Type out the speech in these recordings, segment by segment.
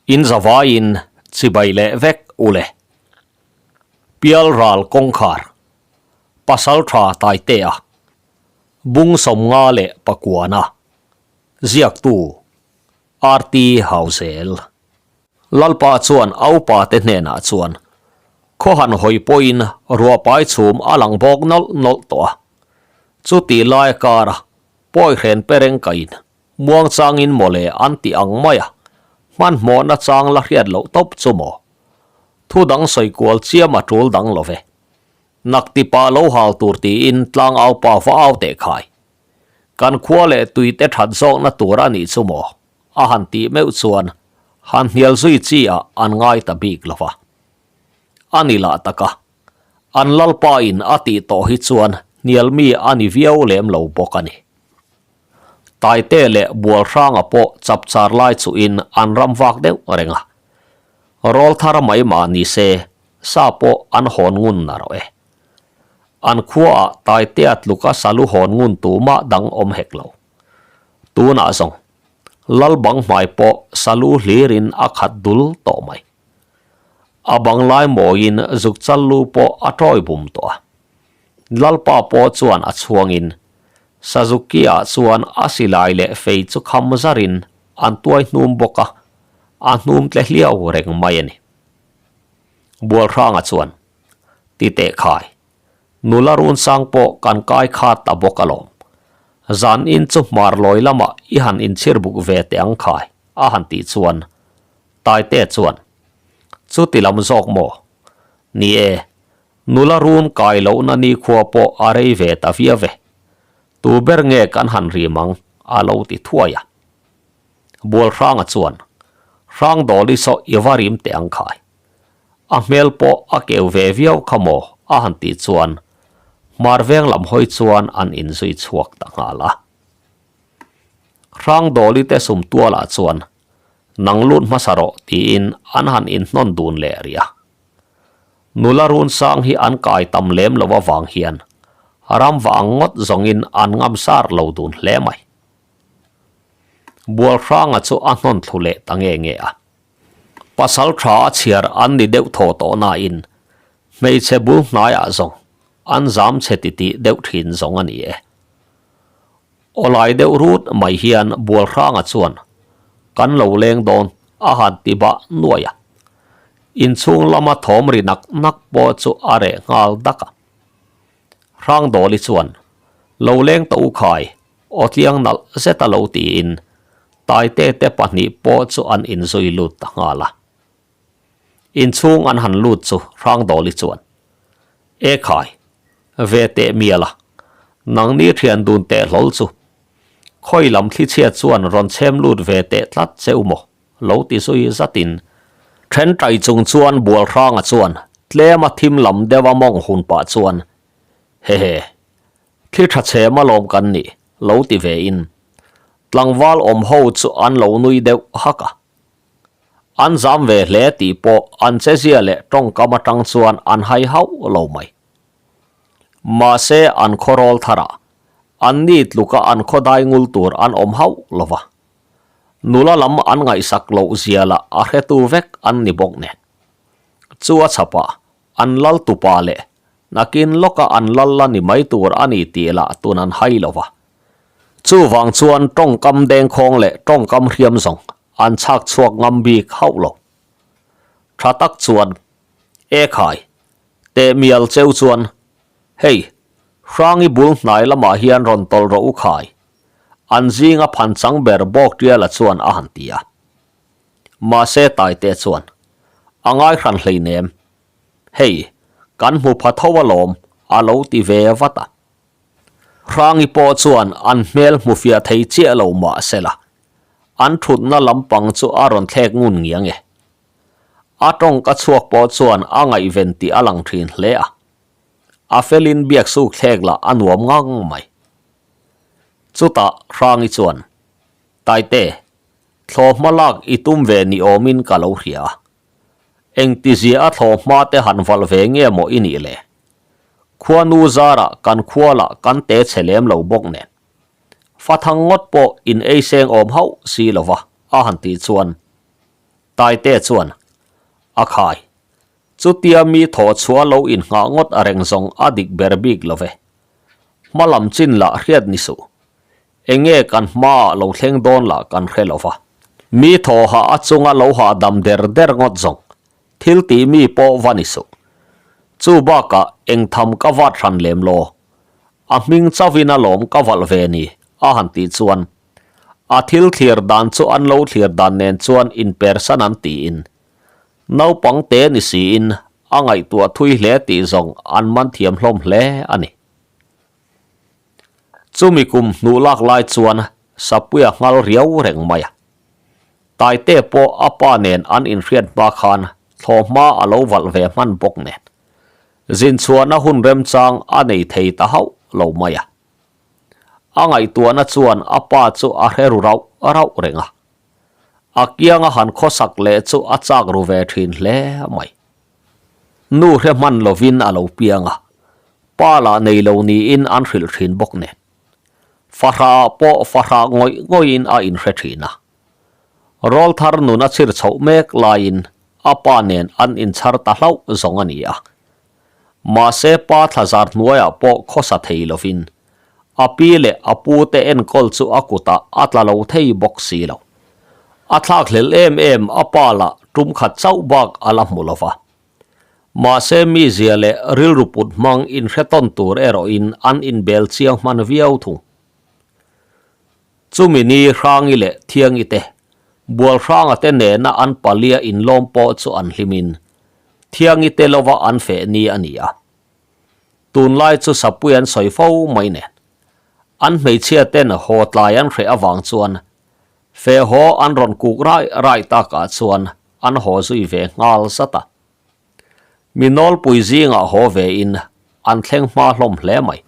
In zavaiin chibai leh vek ule. Pialral kawngkhar, Pasaltha Taitea, Bung 59-a, ziaktu RT Hauzel. Lalpa chuan a upa te hnenah chuan, Khaw han hawi pawhin ruahpai chhum a lang bawk nawlh nawlh tawh a. Chuti lai kara pawi hren pereng kain muang changin mawle an ti ang mai a, hmanhmawhna chang la hriat loh tawp chu maw? Thu dang sawi kual chiam a tul dang lo ve. Nak tipa lo hal tur tiin tlang aupa va au teh khai. Kan khua leh tui te that zawkna tur a nih chu maw? A han tih meuh chuan han hnial zui chi ah an ngai ta bik lo va. A ni lah tak a, an lalpa in a tih tawh hi chuan hnial mi a ni viau lem lo bawk a ni. Taite leh Bualhranga pawh chapchar lai chuhin an ram vak deuh reng a. Rawl thar mai mah ni se, sa pawh an hawn ngun na rawh e. An khuaah Taitea tluka salu hawn ngun tumah dang awm hek lo. Tunah zawng, lal bang hmai pawh salu hlirin a khat dul tawh mai. A bang lai mawiin zuk chal lu pawh a tawi bum tawh a. Lalpa pawh chuan a chhuangin Suzuki-ah chuan a silai leh fei chu kham zarin an tuai hnum bawk a, a hnum tle hliau reng mai a ni. Bualhranga chuan, Ti teh khai, nula run sang pawh kan kai khat ta bawk alawm. Zan in chu hmar lawi lamah i han inchhir buk ve teh ang khai, a han tih chuan Taite chuan, Chuti lam zawk maw? Ni e, Nula run kai lohna nikhua pawh a rei ve ta viau e. Tu ber nge kan han rim ang? a lo ti thuai a. Bualhranga chuan, Hrangdawli saw i va rim teh ang khai. A hmel pawh a keu ve viau kha maw? a han tih chuan hmar veng lam hawi chuan an inzui chhuak ta nghal a. Hrangdawli te sum tualah chuan, Nang lut hmasa rawh tiin an han inhnawn dun leh rih a. Nula run sang hi an kai tam lem lo avang hian ram va ang ngawt zawngin an ngam sar lo dun hle mai. Bualhranga chu a hnawn thlu leh ta nge nge a. Pasal tha a chhiar an ni deuh thaw tawh nain hmeichhe bul hnaiah zawng an zam chhe titih deuh thin zawng a ni e. Awlai deuh rut mai hian Bualhranga chuan kan lo leng dawn a han ti bah nuai a. Inchhung lama thawm ri nak nak pawh chu a reh nghal dak a. Hrangdawli chuan lo leng ta u khai aw tliang nalh zet a lo tiin Taite te pahnih pawh chu an inzui lut ta nghal a. Inchhung an han lut chu Hrangdawli chuan E khai, ve teh mial a, nangni thian dun teh hlawl chu. Khawi lam thli chhiat chuan rawn chhem lut ve teh tlat che u maw? Lo ti zui zatin then tai chung chuan Bualhranga chuan tlema thim lam deuha mawng hun pah chuan Hehe, thli tha chhem alawm kan nih, lo ti ve in tlangval awm ho chu an lo nui deuh hak a. An zam ve hle tih pawh an chezia leh tawngkam atang chuan an hai hauh lo mai. Mahse an khaw rawl tharah an ni tluka an khaw dai ngul tur an awm hauh lo va. Nula lam an ngaihsak loh zia lah a hretu vek an ni bawk nen. Chu a chhapah an lal tupa leh nakin lawka an lal la ni mai tur a ni tih lah tun an hai lo va. Chuvang chuan tawngkam dengkhawng leh tawngkam hriam zawng an chhak chhuak ngam bik hauh lo. Tha tak chuan, E khai, teh mial cheu chuan, hei, Hrangi bul hnai lamah hian rawn tawlh rawh u khai, an zinga phan chang ber bawk Tiala chuan a han ti a. Mahse Taite chuan, A ngai hran hleinem, hei, kan hmu pha tho alawm, a lo ti ve vat a. Hrangi pawh chuan an hmel hmu fiah thei chiah lo mah sela, an thutna lampang chu a rawn thlek ngun ngiang e. A tawngka chhuak pawh chuan a ngaihven tih a lang thin hle a. A felin biak suk thlek lah a nuam ngang mai. Chutah Hrangi chuan, Taite, thlawhhma lak i tum ve ni awmin ka lo hria a. Engtizia a thlawhhma te han valh ve nge maw i nih le? Khuanu zarah kan khua lah kan te chhe lem lo bawk nen. Fathang ngawt pawh in ei seng awm hauh si lo va, a han tih chuan. Taite chuan, A khai, chutia mi thaw chhuah lo innghah ngawt a reng zawng a dik ber bik lo ve. Hma lam chin lah hriat ni suh. Enge kan hmaah lo thleng dawn lah kan hre lo va. Mi thaw hah a chunga lo hahdam der der ngawt zawng thil tih mi pawh va ni suh. Chu bakah eng tham ka vat hran lem law. A hming chauhin a lawm ka valh ve ni a han tih chuan a thil thlir dan chu an lo thlir dan nen chuan inpersan an tiin naupang te ni siin a ngaihtuah thui hle tih zawng an man thiam hlawm hle a ni. Chumi kum hnuh lak lai chuan Sapuia nghal riau reng mai a. Taite pawh a pa nen an inhriat hma khan thlawhhma a lo valh ve hman bawk nen. Zin chhuahna hun remchang a nei thei ta hauh lo mai a. A ngaihtuahna chuan a pa chu a hre ru rauh rauh reng a. A kianga han khawsak leh chu a chak ru ve thin hle mai. Nu hre hman lovin a lo piang a, pa lah nei lo niin an hrilh thin bawk nen. Fahrah pawh fahrah ngawih ngawihin a inhre thin a. Rawlthar nun a chhir chhoh mek laiin a pa nen an inchhar ta hlauh zawng a ni a. Mahse pa thlazar hnuaiah pawh khawsa thei lovin a pi leh a pu te enkawl chu a kutah a tla lo thei bawk si lo. A thlakhlelh em em a pa lah tum khat chauh bak a la hmu lo va. Mahse mizia leh rilru put hmang inhre tawn tur erawhin an inbel chiang hman viau thung. Chumi ni Hrangi leh Thiangi te, Bualhranga te nena an palia inlawm pawh chu an hlimin Thiangi te lova an feh ni a ni a. Tunlai chu Sapui an sawi fo mai nen. An hmeichhia ten haw tlai an hreh avang chuan feh haw an rawn kuk rai rai takah chuan an haw zui ve nghal zat a. Mi nawlpui zingah haw ve in an thleng hma hlawm hle mai.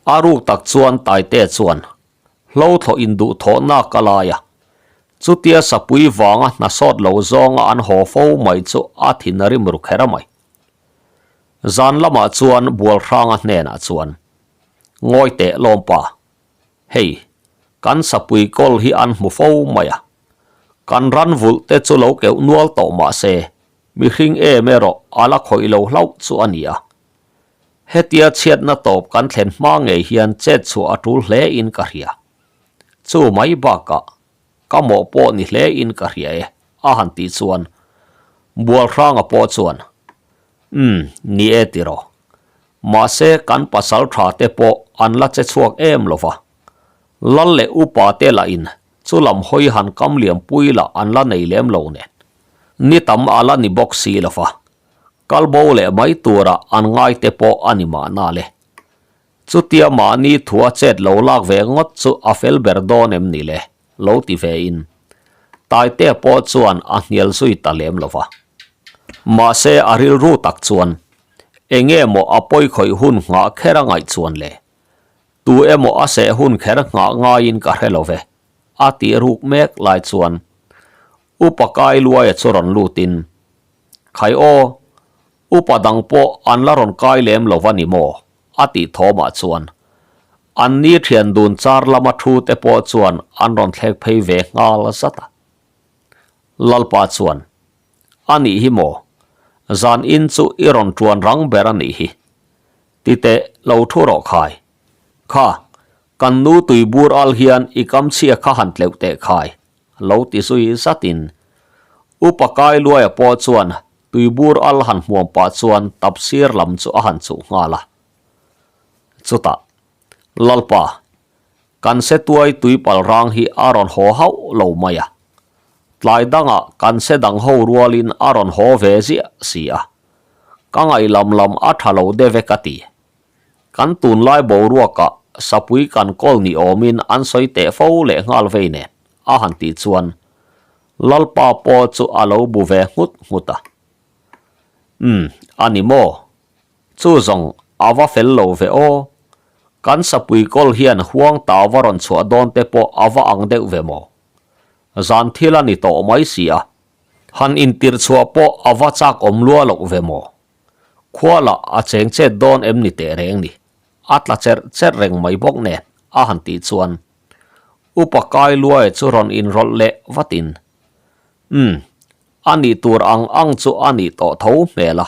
A ruk tak chuan Taite chuan hlo thlawh in duh thawh nak a lai a. Chutia Sapui vanga hna sawt lo zawnga an haw fo mai chu a thin a rim ru kher a mai. Zan lamah chuan Bualhranga hnenah chuan, Ngawi teh lawmpa, hei, kan Sapui kawl hi an hmu fo mai a. Kan ran vulh te chu lo keuh nual tawh mah se, mihring em erawh a la khawih lo hlauh chu a ni a. Hetia chhiatna tawp kan thlen hma ngei hian chet chhuah a tul hle in ka hria. Chu mai bakah ka mawh pawh ni hle in ka hria e, a han tih chuan Bualhranga pawh chuan, Umm, ni e tiraw. Mahse kan pasal tha te pawh an la che chhuak em lo va. Lal leh upa te lah in chu lam hawi han kam liam pui lah an la nei lem lo nen. Ni tam a la ni bawk si lo va. Kal bo leh mai tura an ngai te pawh a ni mahna le. Chutia mahni thua chet lo lak ve ngawt chu a fel ber dawn em ni le? Lo ti ve in Taitea pawh chuan a hnial zui ta lem lo va. Mahse a rilru tak chuan eng nge maw a pawi khawih hun nghah kher a ngaih chuan le? Tu emaw a seh hun kher nghah ngaiin ka hre lo ve, a tih ruk mek lai chuan Upa Kailuaia chu rawn lutin, Khai aw, upa dang pawh an la rawn kai lem lo va ni maw? a tih thawmah chuan an ni thian dun char lama thu te pawh chuan an rawn thlek phei ve nghal zat a. Lalpa chuan, A nih hi maw? Zan in chu i rawn tuan rang ber a nih hi. Ti teh, lo thu rawh khai. Kha, kan nu tuibur al hian i kamchhia kha han tleuh teh khai. Lo ti zui zatin Upa Kailuaia pawh chuan tuibur al han hmuam pah chuan tap sir lam chu a han chuh nghal a. Chutah, Lalpa, kan se tuai tuipal rang hi a rawn haw hauh lo mai a. Tlai dangah kan se dang ho rualin a rawn haw ve ziah si a. Ka ngaih lam lam a tha lo deuh e ka ti. Kan tunlai boruakah sapui kan kawl ni awmin an sawi teh fo leh nghal vei nen a han tih chuan Lalpa pawh chu a lo bu ve nghut nghut a. Umm, a ni maw? Chu zawng a va fel lo ve aw. Kan sapui kawl hian huang ta va rawn chhuah dawn te pawh a va ang deuh ve maw? Zan thil a ni tawh mai si a. Han intirh chhuah pawh a va chak awm lua loh ve maw? Khua lah a cheng chet dawn em ni teh reng ni. A tla cherh cherh reng mai bawk nen a han tih chuan Upa Kailuaia chu rawn inrawlh leh vatin, Umm, A nih tur ang ang chu a nih tawh tho hmel a,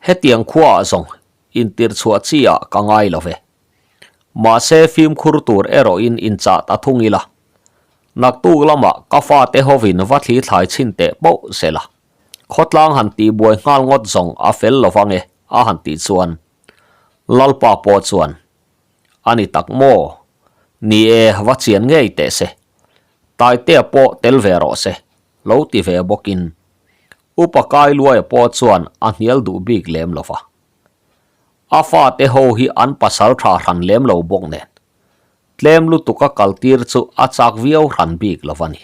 hetiang khuaah zawng intirh chhuah chi ah ka ngai lo ve. Mahse fimkhur tur erawhin inchah ta thung ila, naktuk lamah ka fate hovin va thli thlai chhin teh poh se la, khawtlang han tihbuai nghal ngawt zawng a fel lo vang e a han tih chuan Lalpa pawh chuan A ni tak maw? Ni e, va chian ngei teh se. Taitea pawh tel ve rawh se, lo ti ve bawkin Upa Kailuaia pawh chuan a hnial duh bik lem lo va. A fate ho hi an pasal tha hran lem lo bawk nen, tlem lutuka kaltir chu a chak viau hran bik lo va ni.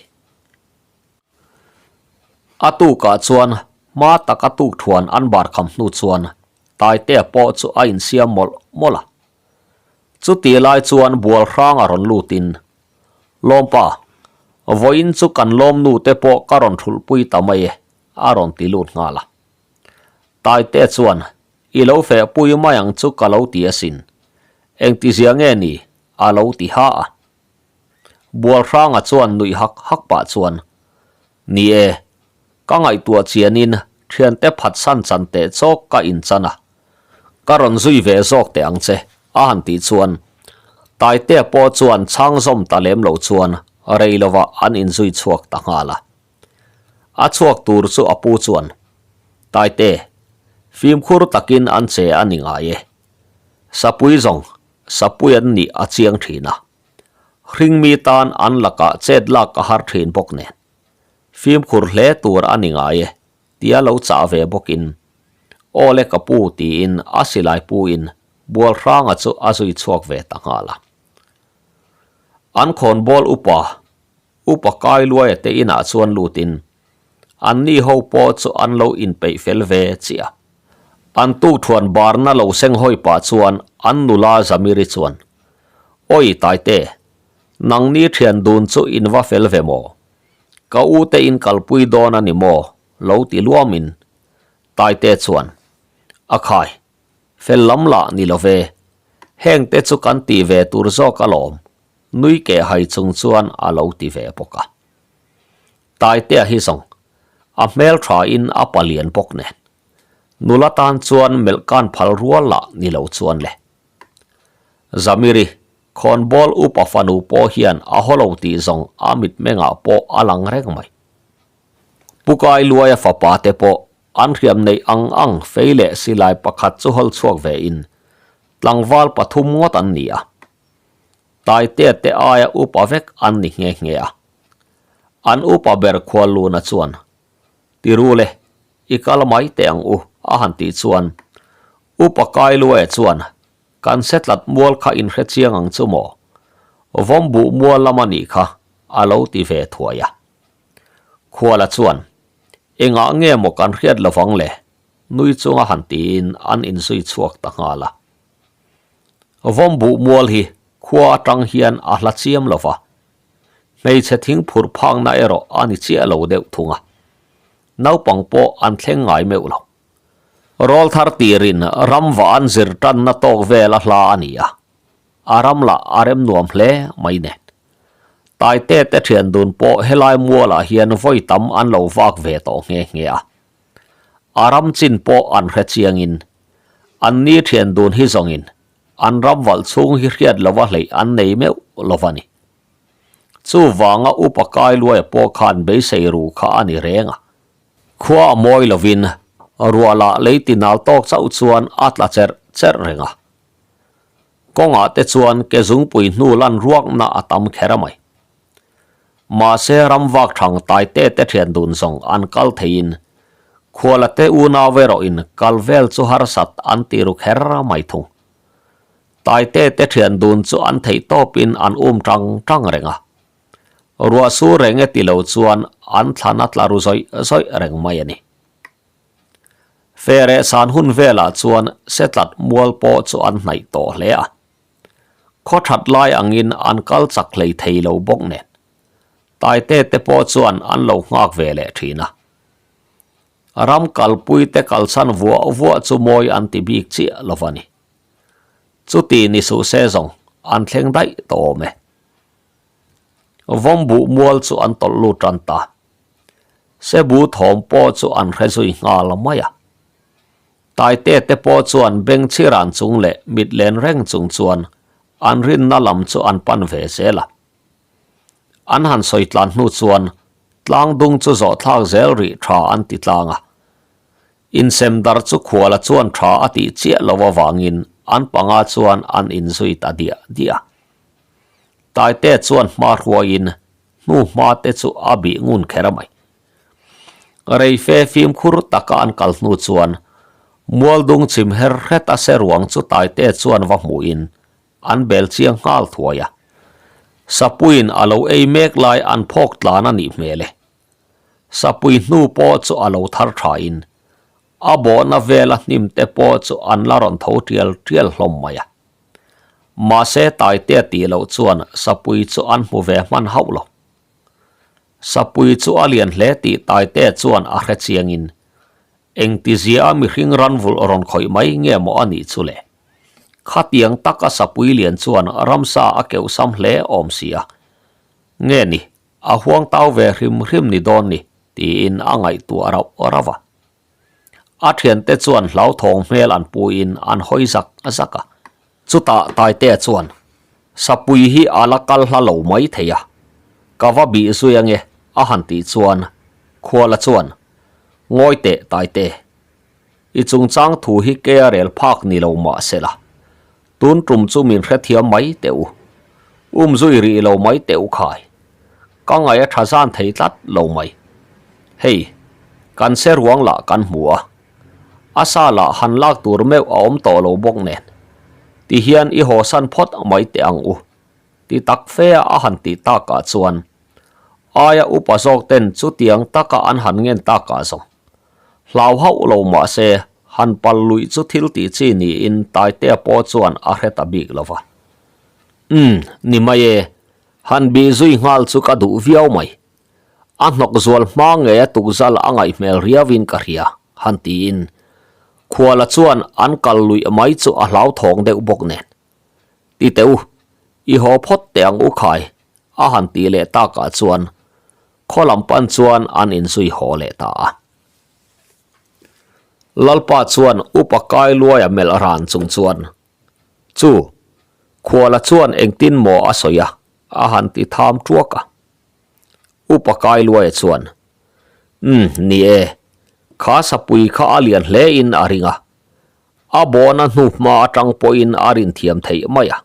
A tukah chuan hma taka tukthuan an bar kham hnu chuan Taitea pawh chu a insiam mawlh mawlh a. Chutih lai chuan bual hrang a rawn lutin, Lawmpa, vawiin chu kan lawmnu te pawh ka rawn thulhpui ta mai e, a rawn ti lut nghal a. Taitea chuan, I lo fehpui mai ang chu ka lo ti asin, engtizia nge ni? a lo ti ha a. Bualhranga chuan nuih hak hak pah chuan, Ni e, ka ngaihtuah chianin thiante phatsan chan teh chawk ka inchan a, ka rawn zui ve zawk teh ang che, a han tih chuan Taitea pawh chuan chhang zawm ta lem lo chuan rei lovah an inzui chhuak ta nghal a. A chhuak tur chu a pu chuan, Taite, fimkhur takin an che a ni ngai e. Sapui zawng, sapui an nih a chiang thin a. Hringmi tan an lakah chet lak a har thin bawk nen. Fimkhur hle tur a ni ngai e, tia lo chah ve bawkin, Aw le ka pu tiin a silai puin Bualhranga chu a zui chhuak ve ta nghal a. An khawnbawl upa, Upa Kailuaia te inah chuan lutin anni ho pawh chu an lo inpeih fel ve chiah a. An tukthuan barna lo seng hawi pah chuan an nula Zamiri chuan, Awi Taite, nangni thian dun chu in va fel ve maw? Ka u te in kalpui dawn a ni maw? lo ti luamin Taite chuan, A khai, fel lam lah ni lo ve, heng te chu kan ti ve tur zawk alawm, Nui keh hai chung chuan a lo ti ve bawk a. Taitea hi zawng a hmel tha in a palian bawk nen. Nula tan chuan melh kan phal rual lah ni lo chuan le. Zamiri, khawnbawl upa fanu pawh hian a haw lo tih zawng a mitmengah pawh a lang reng mai. Pu Kailuaia fapa te pawh an hriam neih ang ang fei leh silai pakhat chu hawl chhuak ve in tlangval pathum ngawt an ni a. Taitea te aia upa vek an ni nghe nghe a. An upa ber Khualluna chuan, Ti ru le, i kal mai teh ang u, a han tih chuan Upa Kailuaia chuan, Kan se tlat mual kha in hre chiang ang chu maw? Vawmbuh mual lam a nih kha, a lo ti ve thuai a. Khuala chuan, Engah nge maw kan hriat lovang le? nui chunga han tiin an inzui chhuak ta nghal a. Vawmbuh mual hi khua atang hian a hla chiam lo va, hmeichhe thing phurh phakna erawh a ni chiah lo deuh thung a, naupang pawh an thleng ngai meuh lo. Rawlthar tirin ram va an zir tanna tawk vel a hla a ni a, a ram lah a rem nuam hle mai nen. Taite te thian dun pawh helai mualah hian vawi tam an lo vak ve tawh nghe nghe a, a ram chin pawh an hre chiangin An ni thian dun hi zawngin an ram valh chhung hi hriat lova hleih an nei meuh lo va ni. Chuvanga upa Kailuaia pawh khan beisei ru kha a ni reng a. Khua a mawi lovin ruah lah lei ti nal tawk chauh chuan a tla cherh cherh reng a. Kawngah te chuan ke zungpui hnu lan ruakna a tam kher a mai. Mahse ramvak thang taite te thian dun zawng an kal theiin khuala te unau erawhin kal vel chu harsat an ti ru kher mai thung. Taite te thian dun chu an theih tawpin an um tang tang reng a. Ruah sur reng e ti lo chuan an thlan a tla ru zawih zawih reng mai a ni. Fereh san hun velah chuan setlat mual pawh chu an hnaih tawh hle a. Khaw that lai angin an kal chak hlei thei lo bawk nen. Taite te pawh chuan an lo nghak ve leh thin a. Ram kalpui te kalchhan vuah vuah chu mawi an ti bik chiah lo va ni. Chuti ni suh se zawng an thleng daih tawh awm e. Vawmbuh mual chu an tawlh lut tan ta. Sebu thawm pawh chu an hre zui nghal mai a. Taite te pawh chuan beng chhiran chung leh mit len reng chung chuan an rinna lam chu an pan ve zel a. An han sawi tlan hnu chuan tlang dung chu zawh thlak zel rih tha an ti tlang a. Insem dar chu khuala chuan tha a tih chiah lo avangin an panga chuan an inzui ta diah diah a. Taite chuan hma hruaiin hnu hma te chu a bih ngun kher a mai. Reife fimkhur taka an kal hnu chuan Mualdung chim her hret a se ruang chu Taite chuan va hmuhin an bel chiang nghal thuai a. Sapuiin a lo ei mek lai an phawk tlan a nih hmel e. Sapui hnu pawh chu a lo thar thain a bawhna vela hnim te pawh chu an la rawn tho tial tial hlawm mai a. Mahse Taitea tih loh chuan Sapui chu an hmu ve hman hauh lo. Sapui chu a lian hle tih Taitea chuan a hre chiangin engtizia a mihring ranvulh rawn khawih mai nge maw a nih chu le. Khatiang taka Sapui lian chuan ramsa a keuhsam hle awm si a. Nge ni, a huang tau ve hrim hrim ni dawn ni tiin a ngaihtuah rauh rauh a. A thiante chuan hlauthawng hmel an puiin an hawi zak zak a. Chutah Taitea chuan, Sapui hi a la kal hla lo mai thei a, ka va bih zui ange a han tih chuan Khuala chuan, Ngawi teh Taite, i chungchang thu hi kea rel phak ni lo mah se la, tun tum chu min hrethiam mai teh u, um zui rih lo mai teh u khai. Ka ngaih a tha zan thei tlat lo mai. Hei, kan se ruang lah kan hmu a. A sa lah han lak tur meuh a awm tawh lo bawk nen. Tihian i hawsan phawt mai teh ang u. Ti tak fe a a han tih takah chuan aia upa zawk ten chutiang taka an han ngen takah zawng. Hlau hauh lo mah se han pal luih chu thil tih chi niin Taitea pawh chuan a hre ta bik lo va. Umm, ni mai e. Han bih zui nghal chu ka duh viau mai. A hnawk zual hma ngei a tukzal a ngaih hmel riauin ka hria, han tiin. Khuala chuan an kal luih mai chu a hlauthawng deuh bawk nen. Ti teh u, i haw phawt teh ang u khai, a han tih leh takah chuan khaw lam pan chuan an inzui haw leh ta a. Lalpa chuan upa Kailuaia melh ran chung chuan Chu, Khuala chuan engtin maw a sawi a, a han ti tham ṭuak a. Upa Kailuaia chuan, Umm, ni e, kha sapui kha a lian hle in a ring a, a bawhna hnu hma aṭang pawhin a rin thiam theih mai a.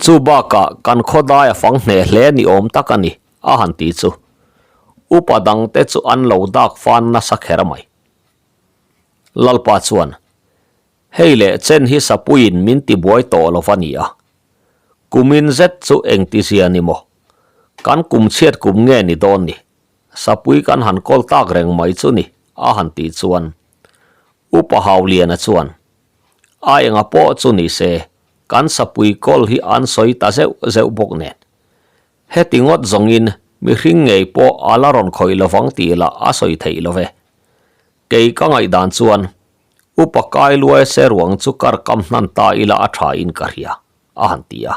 Chu bakah kan khawdai a fang hneh hle ni awm tak a ni, a han ti chu. Upa dangte chu an lo dak fan nasa kher mai. Lalpa chuan, Hei leh chen hi sapuiin min ti buai tawh lo va nia. Kumin zet chu engtizia ni maw? Kan kum chhiat kum nge ni dawn ni? Sapui kan han kawl tak reng mai chu ni, a han tih chuan Upa Hauliana chuan, A enga pawh chu ni se, kan sapui kawl hi an sawi ta zeuh zeuh bawk nen. Heti ngawt zawngin mihring ngei pawh a la rawn khawih lovang tih lah a sawi theih lo ve. Kei ka ngaihdan chuan Upa kai luai se ruang chu kar kam hnan ta ila a tha in ka hria, a han ti a.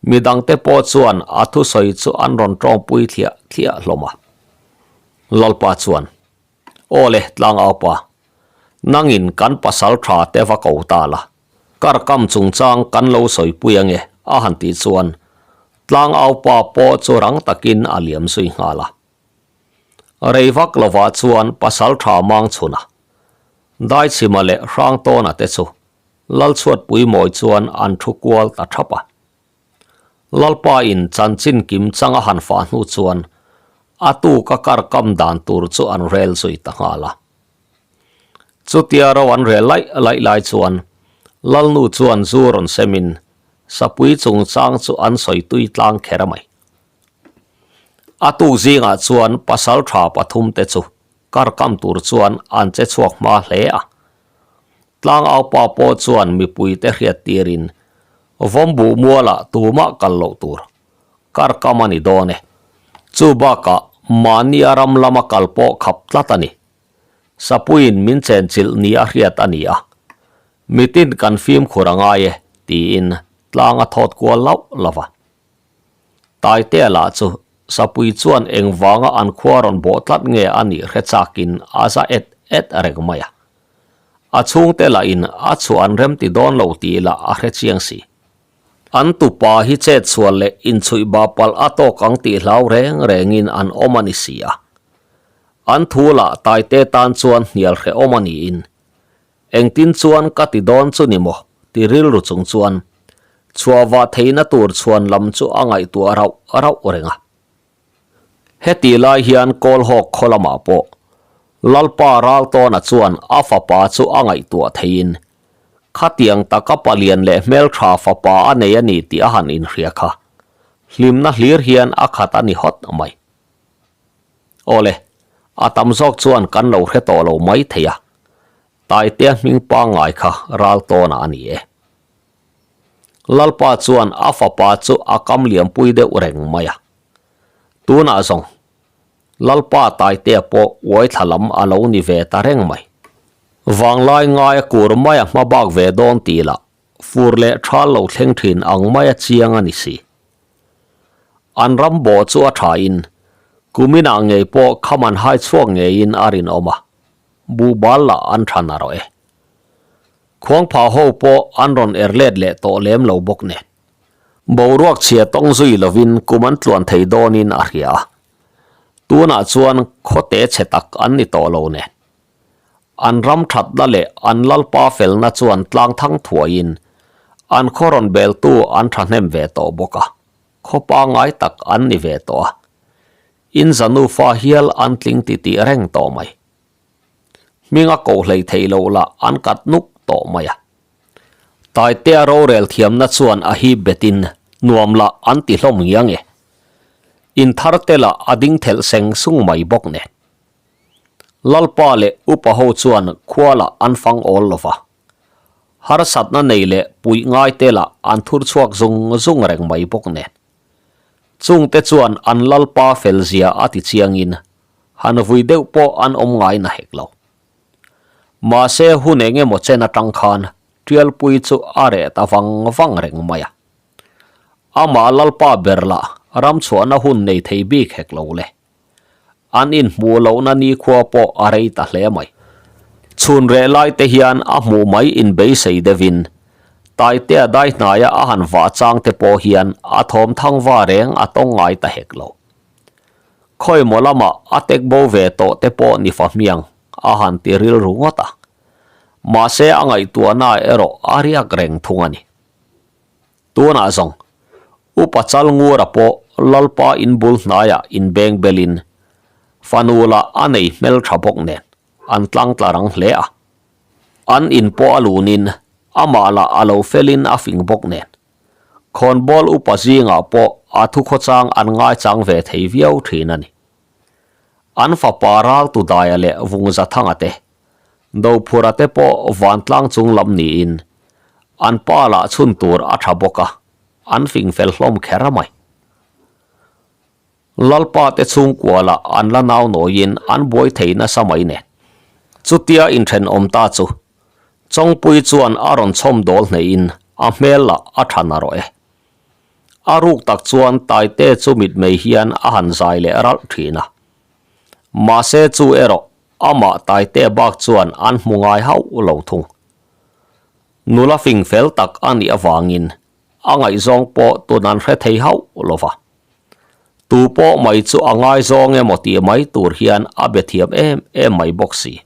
Midangte pawh chuan a thusawi chu an rawn tawngpui thliah thliah hlawm a. Lalpa chuan, Aw le, Tlangaupa, nangin kan pasal tha te va ko ta la, kar kam chungchang kan lo sawipui ange, a han tih chuan Tlangaupa pawh chu rang takin a liam zui nghal a. Rei vak lovah chuan pasal tha mang chhun a, Daichhima leh Hrangtawna te chu Lalchhuatpui mawi chuan an thu kual ta thap a. Lalpa in chanchin kim chang a han fah hnu chuan a tuk a kar kam dan tur chu an rel zui ta nghal a. Chutia ro an rel laih laih lai chuan Lalnu chuan zu rawn semin Sapui chungchang chu an sawi tui tlang kher mai. A tuk zingah chuan pasal tha pathum te chu kar kam tur chuan an che chhuak hma hle a. Tlangaupa pawh chuan mipui te hriat tirin Vawmbuh mualah tumah kal loh tur kar kam a ni dawn e. Chu bakah mahnia ram lama kal pawh khap tlat a ni. Sapuiin min chenchilh ni a hriat a ni a. Mitin kan fimkhur a ngai e tiin tlang a thawt kual lauh lo va. Taitea lah chu Sapui chuan engvanga an khua rawn bawh tlat nge a nih hre chakin a za et et reng mai a. A chhungte lahin a chhuah an remti dawn lo tih lah a hre chiang si. An tupa hi chetsual leh inchhuih ba palh a tawk ang tih hlau reng rengin an awm a ni si a. An thu lah Taite tan chuan hnial hrehawm a niin Engtin chuan ka ti dawn chu ni maw? ti rilru chung chuan chhuahvah theihna tur chhuan lam chu a ngaihtuah rauh rauh reng a. Heti lai hian Kawlhawk khaw lamah pawh Lalpa Raltawna chuan a fapa chu a ngaihtuah theiin khatiang taka palian leh hmeltha fapa a nei a ni tih a han inhria kha hlimna hlir hian a khat a ni hawt mai. Awle, a tam zawk chuan kan lo hre tawh lo mai thei a, Taitea hming pangngai kha ral tawnah a ni e. Lalpa chuan a fapa chu a kam liampui deuh reng mai a. Tunah zawng, Lalpa Taitea pawh uaithla lam a lo ni ve ta reng mai. Vanglai ngaia kur maia hma bak ve dawn tih lah fur leh thal lo thleng thin ang maia chiang a ni si. An ram bawh chu a thain, kuminah ngei pawh kham an hai chhuak ngeiin a rinawm a, buhbal lah an tha narawh e. Khuangphah ho pawh an rawn er let leh tawh lem lo bawk nen. Boruak chhia tawng zui lovin kum an tluan thei dawnin a hria a, tunah chuan khawte chhe tak an ni tawh lo nen. An ram thatna leh an lalpa felna chuan tlang thang thuaiin an khaw rawn beltu an thahnem ve tawh bawk a, khaw pangngai tak an ni ve tawh a. In za nufa hial an tling titih reng tawh mai. Hminga koh hlei theih loh lah an kat nuk tawh mai a. Taitea rorel thiamna chuan a hip betin nuam lah an ti hlawm ngiang e. In thar te lah a ding thelh seng sung mai bawk nen. Lalpa leh upa ho chuan khua lah an fang awl lo va. Harsatna nei leh puih ngai te lah an thur chhuak zung zung reng mai bawk nen. Chungte chuan an Lalpa fel zia a ti chiangin han vui deuh pawh an awm ngai na hek lo. Mahse hun eng emaw chen atang khan Tialpui chu a reh ta vang vang reng mai a. Amah Lalpa ber lah ramchhuahna hun nei thei bik hek lo le. An inhmuh lohna nikhua pawh a rei ta hle mai. Chhun reh lai te hian a hmuh mai inbeisei deuhin Taitea dai hnaia a han vah chang te pawh hian a thawm thang va reng a tawng ngai ta hek lo. Khawimaw lamah a tek bo ve tawh te pawh ni fa hmiang a han ti rilru ngawt a. Mahse a ngaihtuahna erawh a riak reng thung a ni. Tunah zawng, Upa Chalngura pawh Lalpa in bul hnaiah inbeng belin fanu lah a nei hmel tha bawk nen an tlang tla rang hle a. An in pawh a lunin amah lah a lo felin a fing bawk nen khawnbawl upa zingah pawh a thukhawchang an ngaichang ve thei viau thin a ni. An fapa Raltudaia leh Vungzathanga te Dophura te pawh vantlang chung lam niin an pa lah chhun tur a tha bawk a, an fing fel hlawm kher a mai. Lalpa te chhungkua lah an la nau nawiin an buai thei nasa mai nen. Chutia inthenawm ta chu Chawngpui chuan a rawn chhawm dawl hneihin a hmel lah a tha narawh e. A ruk tak chuan Taite chu mitmei hian a han zai leh ralh thin a. Mahse chu erawh Amah Taitea bak chuan an hmu ngai hauh lo thung. Nula fing fel tak a nih avangin a ngaihzawng pawh tun an hre thei hauh lo va. Tu pawh mai chu a ngaizawng emaw tih mai tur hian a be thiam em em mai bawk si.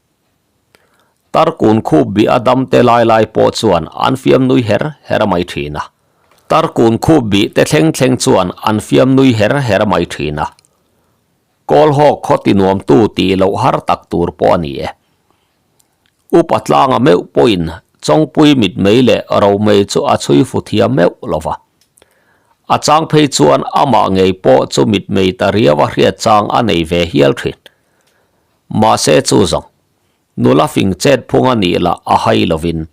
Tarkun khup bih a dam te lai lai pawh chuan an fiam nui her her mai thin a. Tarkun khup bih te thleng thleng chuan an fiam nui her her mai thin a. Kawlhawk khaw ti nuamtu tih loh har tak tur pawh a ni e. Upa tlanga meuh pawhin Chawngpui mitmei leh Romei chu a chhui fu thiam meuh lo va. A chang phei chuan amah ngei pawh chu mitmei ta riau a hriat chang a nei ve hial thin. Mahse chu zawng, nula fing chet phung a nih lah a hai lovin,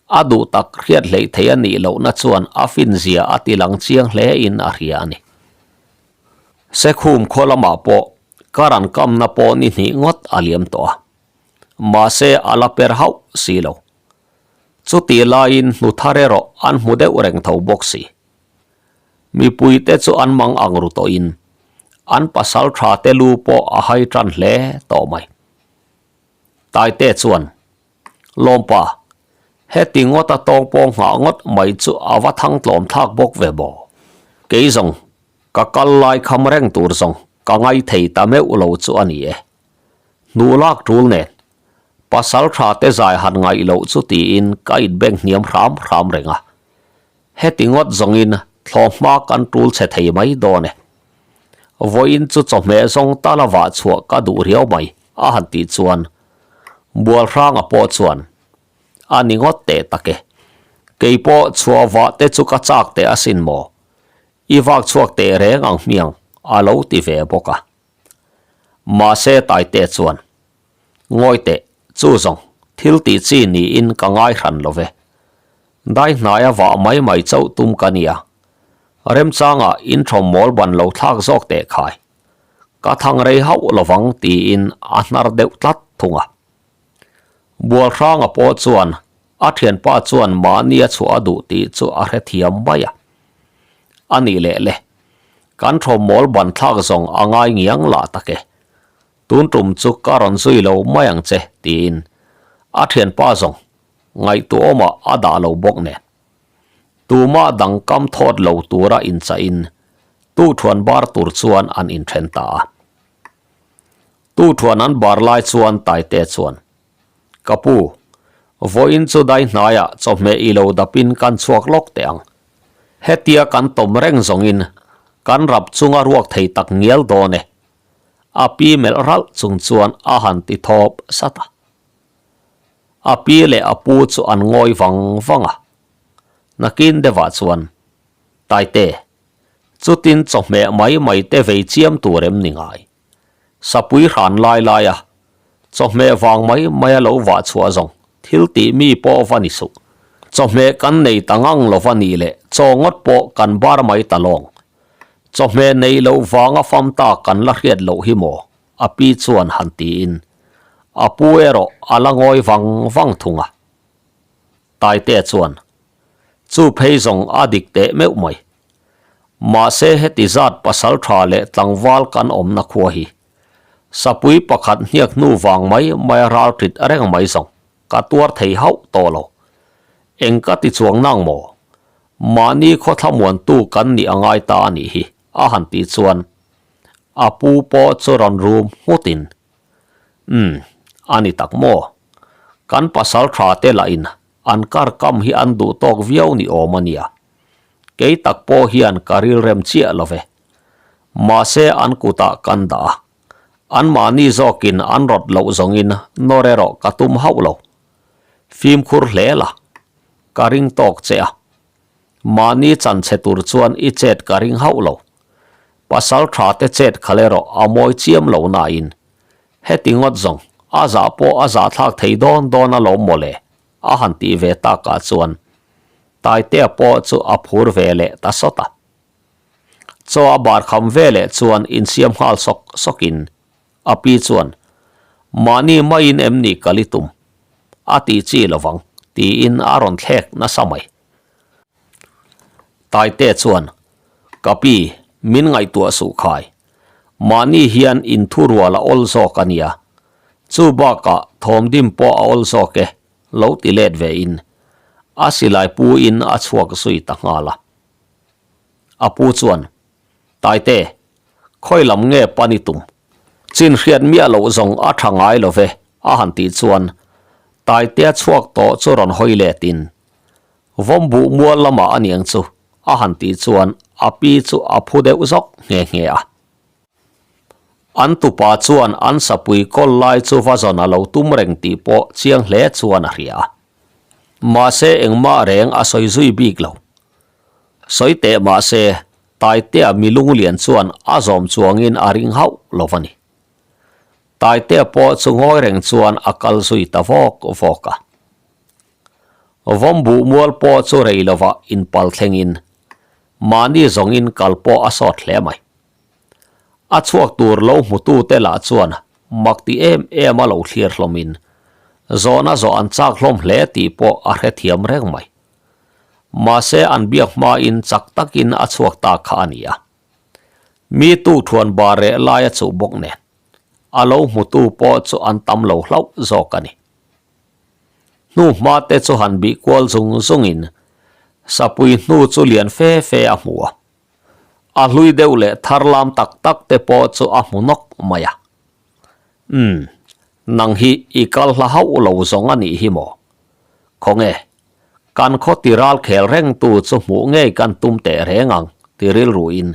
a duh tak hriat hleih thei a nih lohna chuan a finzia a ti lang chiang hle in a hria a ni. Sekhum khaw lamah pawh ka ran kamna pawh ni hnih ngawt a liam tawh a, mahse a la per hauh si lo. Chutih laiin hnu thar erawh an hmu deuh reng tho bawk si. Mipuite chu an mang ang ru tawhin. An pasaltha te lu pawh a hai tan hle tawh mai. Taite chuan, Lawmpa, heti ngawta tawng pawng nghah ngawt mai chu a va thang tlawm thlak bawk ve maw? Kei zawng, ka kal lai kham reng tur zawng ka ngai thei ta meuh lo chu a ni e. Hnuh lak tul nen, pasaltha te zai han ngaih loh chu tiin ka inbeng hniam hram hram reng a. Heti ngawt zawngin thlawhhma kan tul chhe thei mai dawn e. Vawiin chu chawhmeh zawng tala vah chhuah ka duh riau mai a han tih chuan Bualhranga pawh chuan a ni ngawt teh tak e. Kei pawh chhuah vah te chu ka chak teh asin maw? I vak chhuak teh reng ang hmiang a lo ti ve bawk a. Mahse Taite chuan Ngawi teh, chu zawng, thil tih chi niin ka ngai hran lo ve. Dai hnaia vah mai mai chauh tum ka nia. Remchangah inthawm mawl ban lo thlak zawk teh khai. Ka thang rei hauh lovang tiin a hnar deuh tlat thung a. Bualhranga pawh chuan a thianpa chuan mahni a chhuah a duh tih chu a hrethiam mai a. A nih leh le, kan thawm mawl ban thlak zawng a ngai ngiang lah tak e. Tun tum chu ka rawn zui lo mai ang che tiin a thianpa zawng ngaihtuahawmah a dah lo bawk nen. Tumah dang kam thawt lo tura inchahin tuhthuan bar tur chuan an inthen ta a. Tuhthuan an bar lai chuan Taite chuan, Ka pu, vawiin chu dai hnaiah chawhmeh i lo dapin kan chhuak lawk teh ang. Hetia kan tawm reng zawngin kan rap chunga ruak thei tak ngial dawn e. A pi melh ralh chung chuan a han ti thawp sat a. A pi leh a pu chu an ngawi vang vang a. Nakin deuhah chuan, Taite, chutin chawhmeh mai mai te vei chiam tur em ni ngai? Sapui hran lai lai a, chawhmeh vang mai mai a lo vah chhuah zawng thil tih mi pawh va ni suh. Chawhmeh kan nei ta ngang lo va nih leh chaw ngawt pawh kan bar mai ta lawng. Chawhmeh neih loh vanga fam ta kan la hriat loh hi maw? A pi chuan han tiin a pu erawh a la ngawi vang vang thung a. Taitea chuan, Chu phei zawng a dik teh meuh mai. Mahse heti zat pasal tha leh tlangval kan awmna khua hi sapui pakhat hniak hnu vang mai mai a ral tit reng mai zawng ka tuar thei hauh tawh lo. Eng ka ti chuang nang maw? Mahni khawthla muantu kan nih a ngai ta a nih hi, a han tih chuan a pu pawh chu rawn rum nghutin, Umm, a ni tak maw? Kan pasal tha te lahin an kar kam hi an duh tawk viau ni awm a nia. Kei tak pawh hian ka rilrem chiah lo ve. Mahse an kutah kan dah a, anmahni zawkin an rawt loh zawngin nawr erawh ka tum hauh lo. Fimkhur hle la, ka ring tawk che a. Mahni chan che tur chuan i chet ka ring hauh lo. Pasal tha te chet khal erawh a mawi chiam lo nain heti ngawt zawng a zah pawh a zahthlak thei dawn dawn alawm mawle a han tih ve takah chuan Taitea pawh chu a phur ve leh ta sawt a. Chaw a bar kham ve leh chuan insiam nghal sawk sawkin A pi chuan, Mahni maiin em ni kal i tum? A ti chi lovang, tiin a rawn thlek nasa mai. Taite chuan, Ka pi, min ngaihtuah suh khai. Mahni hian inthurual a awl zawk a nia. Chu bakah thawmdim pawh a awl zawk e, lo ti let ve in. A silai pu in a chhuak zui ta nghal a. A pu chuan, Taite, khawi lam nge pan i tum? Chin hriat miah loh zawng a tha ngai lo ve, a han tih chuan Taitea chhuak tawh chu rawn hawi letin, Vawm buh mual lamah a niang chu, a han tih chuan a pi chu a phu deuh zawk nghe nghe a. An tupa chuan an sapui kawl lai chu va zawn a lo tum reng tih pawh chiang hle chuan a hria a. Mahse engmah reng a sawi zui bik lo. Sawi teh mahse, Taitea mi lunglian chuan a zawm chuangin a ring hauh lo a ni. Taitea pawh chu ngawi reng chuan a kal zui ta vawk vawk a. Vawmbuh mual pawh chu rei lovah inpal thlengin mahni zawngin kal pawh a sawt hle mai. A chhuak tur lo hmutute lah chuan mak ti em em a lo thlir hlawmin zawhna zawh an chak hlawm hle tih pawh a hrethiam reng mai. Mahse an biak hmain chak takin a chhuak ta kha a ni a. Mi tukthuan bar reh lai a chuh bawk nen, a lo hmutu pawh chu an tam lo hlauh zawk a ni. Hnu hma te chu han bih kual zung zungin sapui hnu chu lian fe fe a hmu a. A hlui deuh leh thar lam tak tak te pawh chu a hmu nawk mai a. Umm, nang hi i kal hla hauh lo zawng a nih hi maw? Khawnge, kan khaw ti ral khel reng tu chu hmuh ngei kan tum teh reng ang ti rilruin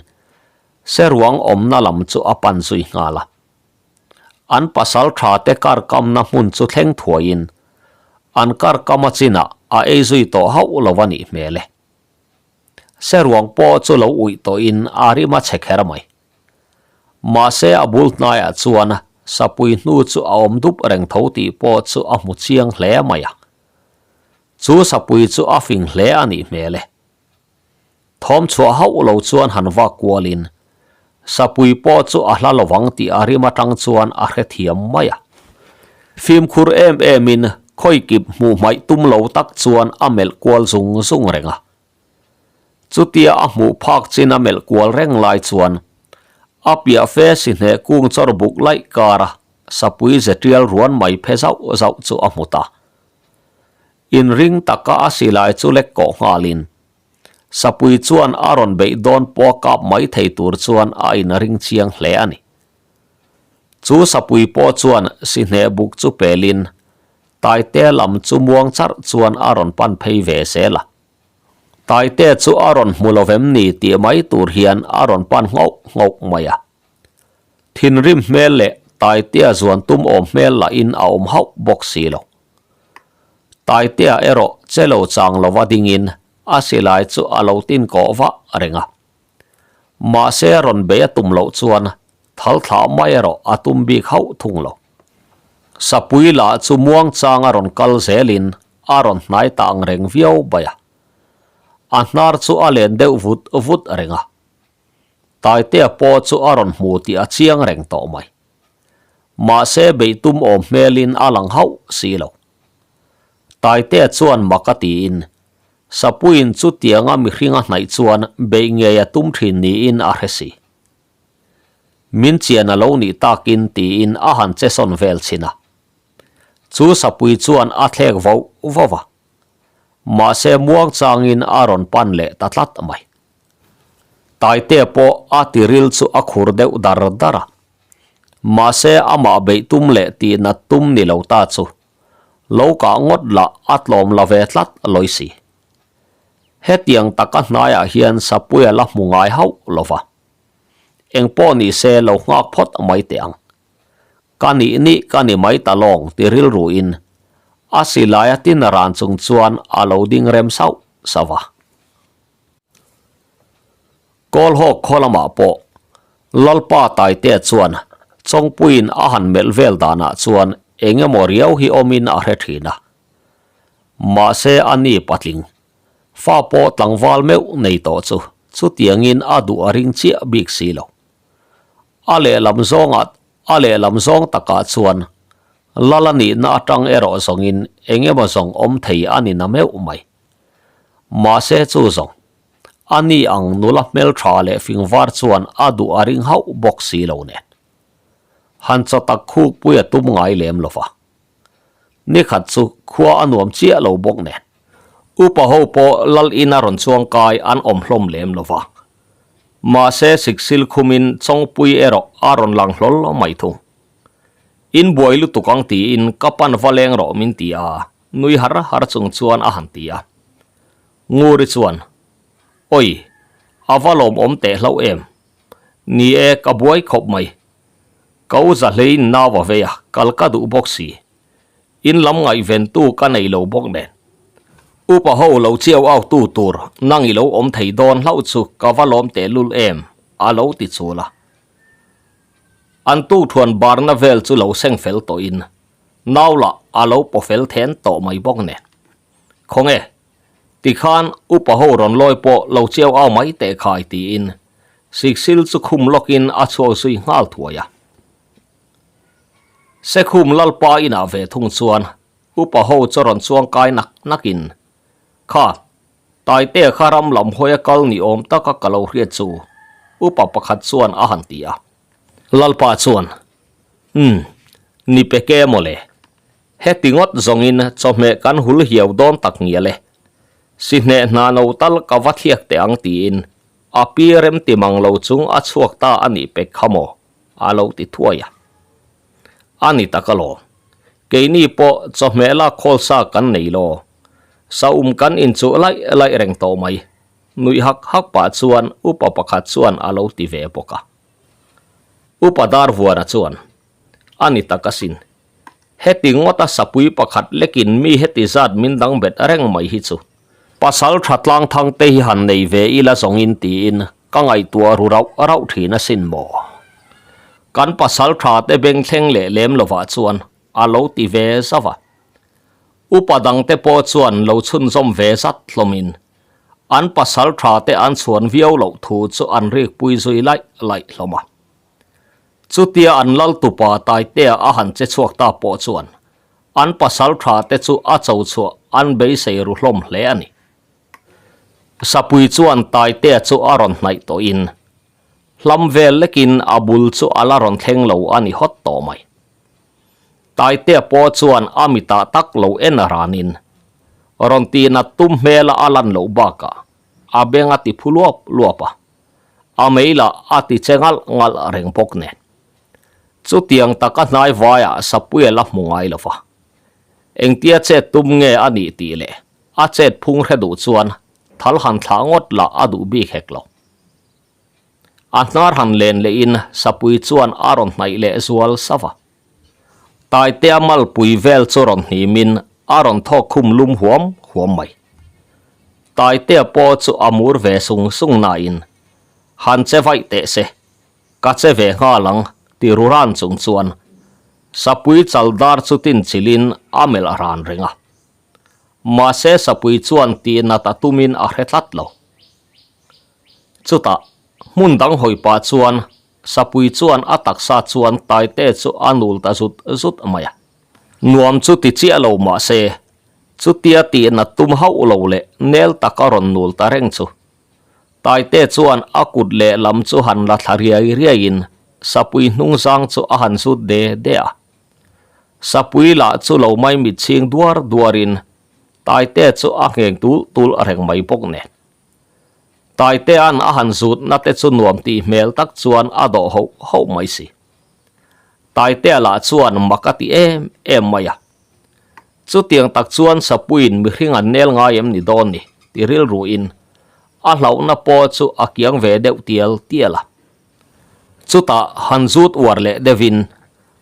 Seruang awmna lam chu a pan zui nghal a. An pasal tha te kar kamna hmun chu thleng thuaiin an kar kama chinah a ei zui tawh hauh lo a nih hmel e. Seruang pawh chu lo uih tawhin a rim a chhe kher mai. Mahse a bul hnaiah chuan sapui hnu chu a awm dup reng tho tih pawh chu a hmu chiang hle mai a. Chu sapui chu a fing hle a nih hmel e. Thawm chhuah hauh lo chuan han vak kualin sapui pawh chu a hla lovang tih a rim atang chuan a hrethiam mai a. Fimkhur em emin khawikip hmuh hmaih tum lo tak chuan a melh kual zung zung reng a. Chutia a hmuh phak chin a melh kual reng lai chuan a piah fe si hneh kung chawr buk laih kara sapui ze tial ruan mai phe zauh zauh chu a hmu ta. Inring taka a silai chu lek kawh nghalin sapui chuan a rawn beih dawn pawh a kap mai thei tur chuan a inring chiang hle a ni. Chu sapui pawh chuan si hneh buk chu pelin Taite lam chu muang charh chuan a rawn pan phei ve zel a. Taite chu a rawn hmu lo vem ni tih mai tur hian a rawn pan nghauh nghauh mai a. Thinrim hmel leh Taitea zuan tum awm hmel lahin a awm hauh bawk si lo. Taitea erawh che lo chang lova dingin a silai chu a lo tin kawh vah reng a. Mahse rawn bei a tum loh chuan thal thlah mai erawh a tum bik hauh thung lo. Sapui lah chu muang chang a rawn kal zelin a rawn hnai ta ang reng viau bai a. A hnar chu a len deuh vut vut reng a. Taitea pawh chu a rawn hmu tih a chiang reng tawh mai. Mahse beih tum awm hmelin a lang hauh si lo. Taitea chuan mak a tiin Sapuiin chutianga mihring a hnaih chuan beih ngei a tum thin niin a hre si. Min chian a lo nih takin tiin a han che sawn vel chhin a. Chu sapui chuan a thlek voh voh a. Mahse muang changin a rawn pan leh ta tlat mai. Taitea pawh a tiril chu a khur deuh dar dar a. Mahse amah beih tum leh tihnat tum ni lo ta chu Lo kah ngawt lah a tlawm la ve tlat lawi si. Hetiang taka hnaiah hian Sapuia la hmu ngai hauh lo va. Eng pawh ni se lo nghak phawt mai teh ang. Ka nih nih ka ni mai ta lawng ti rilruin a silaia tin ran chung chuan a lo ding rem sauh sauh va. Kawlhawk khaw lamah pawh Lalpa Taitea chuan Chawngpuiin a han melh vel danah chuan eng emaw riau hi awmin a hre thin a. Mahse a ni patling, fa pawh tlangval meuh nei tawh chu chutiangin a duh a ring chiah bik si lo. A lehlam zawngah a lehlam zawng takah chuan Lal a nihna atang erawh zawngin eng emaw zawng awm thei a ni na meuh mai. Mahse chu zawng, a ni ang nula hmeltha leh fingvar chuan a duh a ring hauh bawk si lo nen. Han chaw tak khuk pui a tum ngai lem lo va. Nikhat chu khua a nuam chiah lo bawk nen. Upa ho pawh lal ina rawn chuang kai an awm hlawm lem lo va. Mahse siksil khumin Chawngpui erawh a rawn lang hlawl mai thung. In buai lutuk ang tiin ka pan va leng rawh min ti a. Nui har har chung chuan a han ti a. Nguri chuan, Oi, a va lawmawm teh hlauh em? Ni e, ka buai khawp mai. Ka u za hleiin nau a vei a, kal ka duh bawk si. In lam ngaihventu ka nei lo bawk nen. Upa ho lo chiau au tu tur nang i lo awm thei dawn hlauh chu ka va lawm teh lul em? a lo ti chul a. An tukthuan barna vel chu lo seng fel tawhin Nau lah a lo paw fel then tawh mai bawk nen. Khawnge, tikhan upa ho rawn lawi pawh lo chiau au mai teh khai tiin Siksil chu khum lawkin a chhuak zui nghal thuai a. Sekhum Lalpa inah ve thung chuan upa ho chu rawn chuang kai nak nakin, Kha, Taitea kha ram lam hawi a kal ni awm taka ka lo hriat chu. Upa pakhat chuan a han ti a. Lalpa chuan, Umm, ni pek e mawle. Heti ngawt zawngin chawhmeh kan hul hiau dawn tak ngial e. Si hneh hna no tal ka va thliak teh ang tiin a pi remti mang lo chung a chhuak ta a nih pek kha maw? a lo ti thuai a. A ni tak alawm. Keini pawh chawhmeh lak khawl sa kan nei lo. Saum kan inchuh laih laih reng tawh mai. Nuih hak hak pah chuan upa pakhat chuan a lo ti ve bawk a. Upa Darvuana chuan, A ni tak asin. Heti ngawta sapui pakhat lekin mi heti zat min dang bet reng mai hi chu. Pasal tha tlang thang te hi han nei ve ila zawngin tiin ka ngaihtuah ru rauh rauh thin asin maw. Kan pasal tha te beng thleng leh lem lovah chuan a lo ti ve zauh a. Upa dangte pawh chuan lo chhunzawm ve zat hlawmin an pasal tha te an chhuan viau loh thu chu an rikpui zui laih laih hlawm a. Chutia an lal tupa Taitea a han che chhuak ta pawh chuan an pasal tha te chu a cho chhuah an beisei ru hlawm hle a ni. Sapui chuan Taitea chu a rawn hnaih tawhin hlam vel lekin a bul chu a la rawn thleng lo a ni hawt tawh mai. Taitea pawh chuan a mitah tak lo en ranin rawn tihnat tum hmela a lan loh bakah a beng a ti phu luap luap a. A mei lah a ti che ngalh ngalh reng bawk nen. Chutiang taka hnai vaiah Sapuia la hmu ngai lo va. Engtia chet tum nge a nih tih leh a chet phung hre duh chuan thal han thlah ngawt lah a duh bik hek lo. A hnar han len lehin Sapui chuan a rawn hnaih leh zual sa va. Taitea malpui vel chu rawn hnimin a rawn thawk khum lum huam huam mai. Taitea pawh chu a mur ve sung sung nain, Han che vaih teh se, ka che ve nghal ang ti ru ran chung chuan Sapui chal dar chu tin chilhin a melh ran reng a. Mahse Sapui chuan tihnat a tumin a hre tlat lo. Chutah hmun dang hawi pah chuan Sapui chuan a taksa chuan Taite chu a nul ta zut zut mai a. Nuam chu ti chiah lo mah se, chutia tihna tum hauh lo leh nel tak a rawn nul ta reng chu. Taite chuan a kut leh lam chu han la thla riai riaiin Sapui hnung zang chu a han zut de de a. Sapui lah chu lo mai mitchhing duar duarin Taite chu a ngheng tul tul reng mai bawk nen. Taitea'n a han zutna te chu nuam tih hmel tak chuan a dawh hoh hoh mai si. Taitea lah chuan mak a ti em em mai a. Chutiang tak chuan Sapuiin mihring an nel ngai em ni dawn ni ti rilruin a hlauhna pawh chu a kiang ve deuh tial tial a. Chutah han zut uar leh deuhin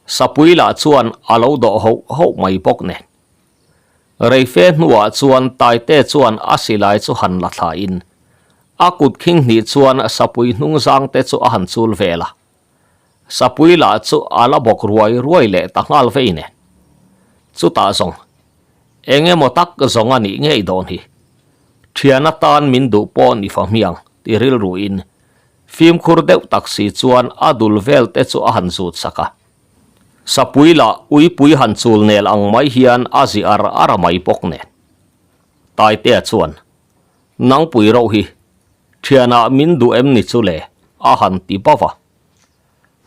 Sapui lah chuan a lo dawh hoh hoh mai bawk nen. Reife hnuah chuan Taite chuan a silai chu han la thlain a kut khing hnih chuan sapui hnung zangte chu a han chul vel a. Sapui lah chu a la bawk ruai ruai leh ta nghal vei nen. Chutah zawng, eng emaw tak zawng a nih ngei dawn hi. Thian atan min duh pawh ni fa hmiang ti rilruin fimkhur deuh tak si chuan a dul vel te chu a han zut sak a. Sapui lah uipui han chul nel ang mai hian a zi ar ar a mai bawk nen. Taitea chuan, Nangpui roh hi, thianah min duh em ni chu le? a han ti bauh a.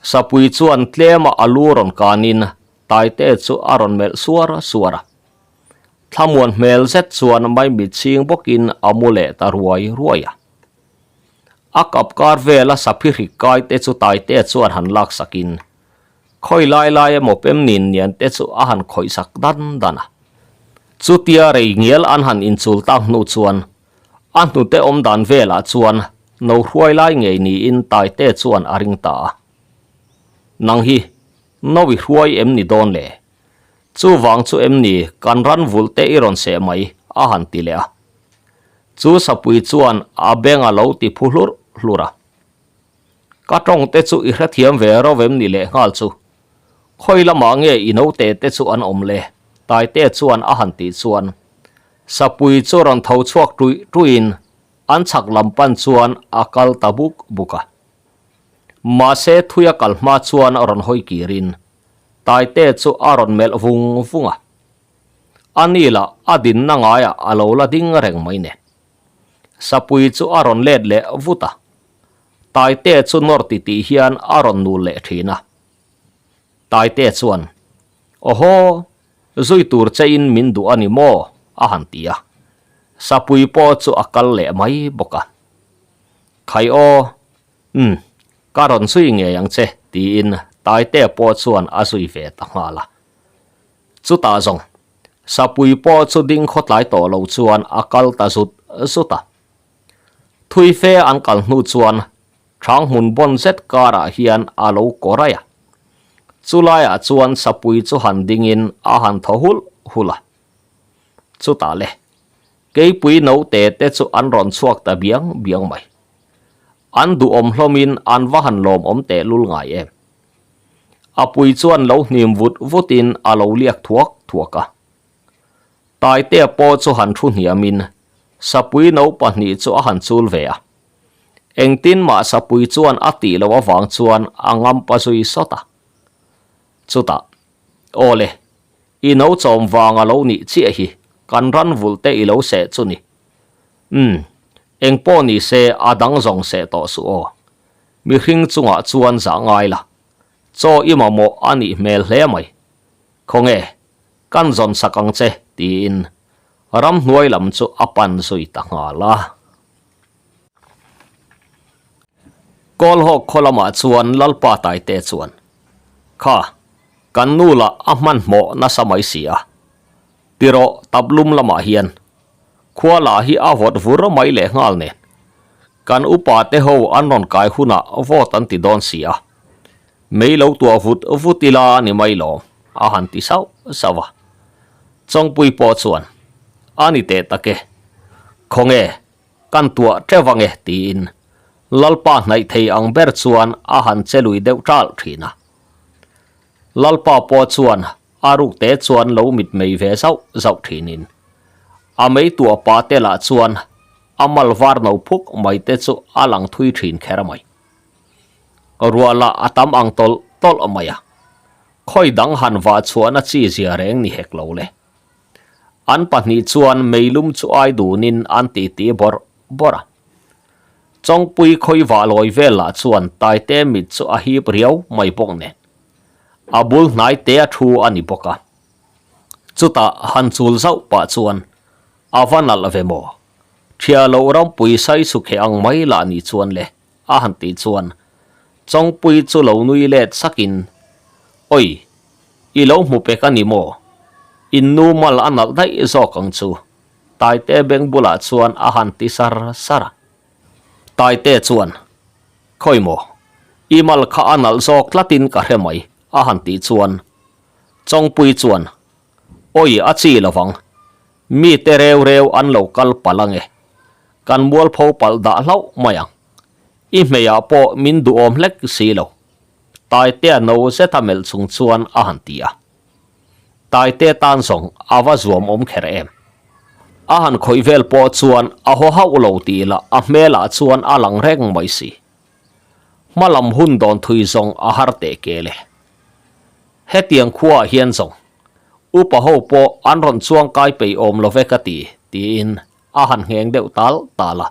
Sapui chuan tlema a lu rawn kanin Taitea chu a rawn melh suar suar a. Thlamuan hmel zet chuan maimit chhing bawkin a mu leh ta ruai ruai a. A kap kar vela saphi hrik kai te chu Taitea chuan han lak sakin, khawi lai lai emaw pem nin nian te chu a han khawih sak dan dan a. Chutia rei ngial an han inchul tak hnu chuan a hnute awm dan velah chuan no hruai lai ngei niin Taitea chuan a ring ta a. Nang hi no i hruai em ni dawn le? Chuvang chu em ni kan ran vulh te i rawn seh mai a han ti leh a. Chu sapui chuan a beng a lo ti phu hlurh hlurh a. Ka tawng te chu i hrethiam ve ro em ni leh nghal chu. Khawi lamah nge i naute te chu an awm le? Taite chuan a han tih chuan sapui chu rawn tho chhuak tuih tuihin an chhak lam pan chuan a kal ta buk buk a. Mahse thui a kal hma chuan rawn hawi kirin Taite chu a rawn melh vung vung a. A ni lah a dinna ngaiah a lo la ding reng mai nen. Sapui chu a rawn let leh vut a. Taitea chu nawr titih hian a rawn nul leh thin a. Taitea chuan, Awhaw, zui tur chein min duh a ni maw? a han ti a. Sapui pawh chu a kal leh mai bawk a. Khai aw, umm, ka rawn zui ngei ang che, tiin Taitea pawh chuan a zui ve ta nghal a. Chutah zawng, Sapui pawh chu ding khawtlai tawh lo chuan a kal ta zut zut a. Thui fe an kal hnu chuan Thang hmun bawn zet karah hian a lo kawr aih a. Chulaiah chuan Sapui chu han dingin a han thaw hulh hulh a. Chutah le, keipui note te chu an rawn chhuak ta biang biang mai. An duhawm hlawmin an va han lawmawm tehlul ngai em. A pui chuan lo hnim vut vutin a lo liak thuak thuak a. Taitea pawh chu han thu hniamin Sapui no pahnih chu a han chul ve a. Engtin mah Sapui chuan a tih loh avang chuan a ngampa zui sawt a. Chutah, Aw le, i no chawm vang a lo nih chiah hi, kan ran vulh te i lo seh chu ni. Umm, eng pawh ni se a dang zawng seh tawh suh aw. Mihring chungah chuan zah ngai la. Chaw i mamawh a nih hmel hle mai. Khawnge, kan zawn sak ang che, tiin ramhnuai lam chu a pan zui ta nghal a. Kawlhawk khaw lamah chuan Lalpa Taite chuan, Kha, kan nu lah a hmanhmawh nasa mai si a. Tirawh taplum lamah hian khua lah hi a vawt vur mai leh nghal nen. Kan upa te ho an rawn kai hunah vawt an ti dawn si a. Mei lo tuah vut vut ila a ni mai lawm, a han ti sauh sauh a. Chawngpui pawh chuan, A ni teh tak e. Khawnge, kan tuah teuh ange tiin Lalpa hnaih thei ang ber chuan a han che lui deuh ṭalh ṭhin a. Lalpa pawh chuan A ruk te chuan lo mit mei ve zauh zauh thinin a mei tuah pa te lah chuan a mal var no phuk mai te chu a lang thui thin kher mai. Ruah lah a tam ang tawlh tawlh mai a, khawi dang han vah chhuahna chi zia reng ni hek lo le. An pahnih chuan meilum chu ai dunin an titi bawrh bawrh a. Chawngpui khawi vah lawi vel lah chuan Taite mit chu a hip riau mai bawk nen. A bul hnai te a thu a ni bawk a. Chutah han chul zauh pah chuan a va nalh ve maw? Thiah loh rampui sai sukhe ang mai lah ni chuan le a han tih chuan Chawngpui chu lo nui let sakin Oi, i lo hmu pek a ni maw? In nu mal a nalh daih zawk ang chu Taite beng bulah chuan a han ti sar sar a. Taite chuan Khawi maw? I mal kha a nalh zawk tlatin ka hre mai, a han tih chuan Chawngpui chuan, Awi a chi lovang, mite reu reu an lo kal palh ange, kan mualpho palh dah hlauh mai ang. I hmeiah pawh min duhawm hlek si lo, Taitea no zeta melh chung chuan a han ti a. Taite tan zawng a va zuam awm kher em. A han khawih vel pawh chuan a haw hauh lo tih lah a hmelah chuan a lang reng mai si. Hma lam hun dawn thui zawng a har teh kel e. Hetiang khuaah hian zawng upa ho pawh an rawn chuang kai peih awm lo ve ka ti, tiin a han ngheng deuh tal tal a.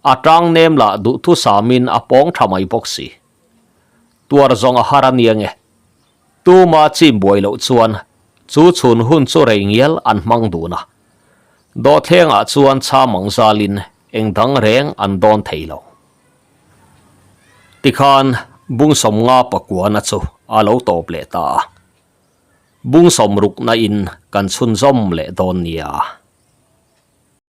A tang nem lah duhthusamin a pawng tha mai bawk si. Tuar zawng a har a nia nge. Tuma chim buai loh chuan chu chhun hun chu rei ngial an hmang dun a. Dawhthlengah chuan chham ang zalin eng dang reng an dawn thei lo. Tikhan Bungsawmnga pakuana chu a lo tawp leh ta a. Bungsawmrukna in kan chhunzawm leh dawn nia.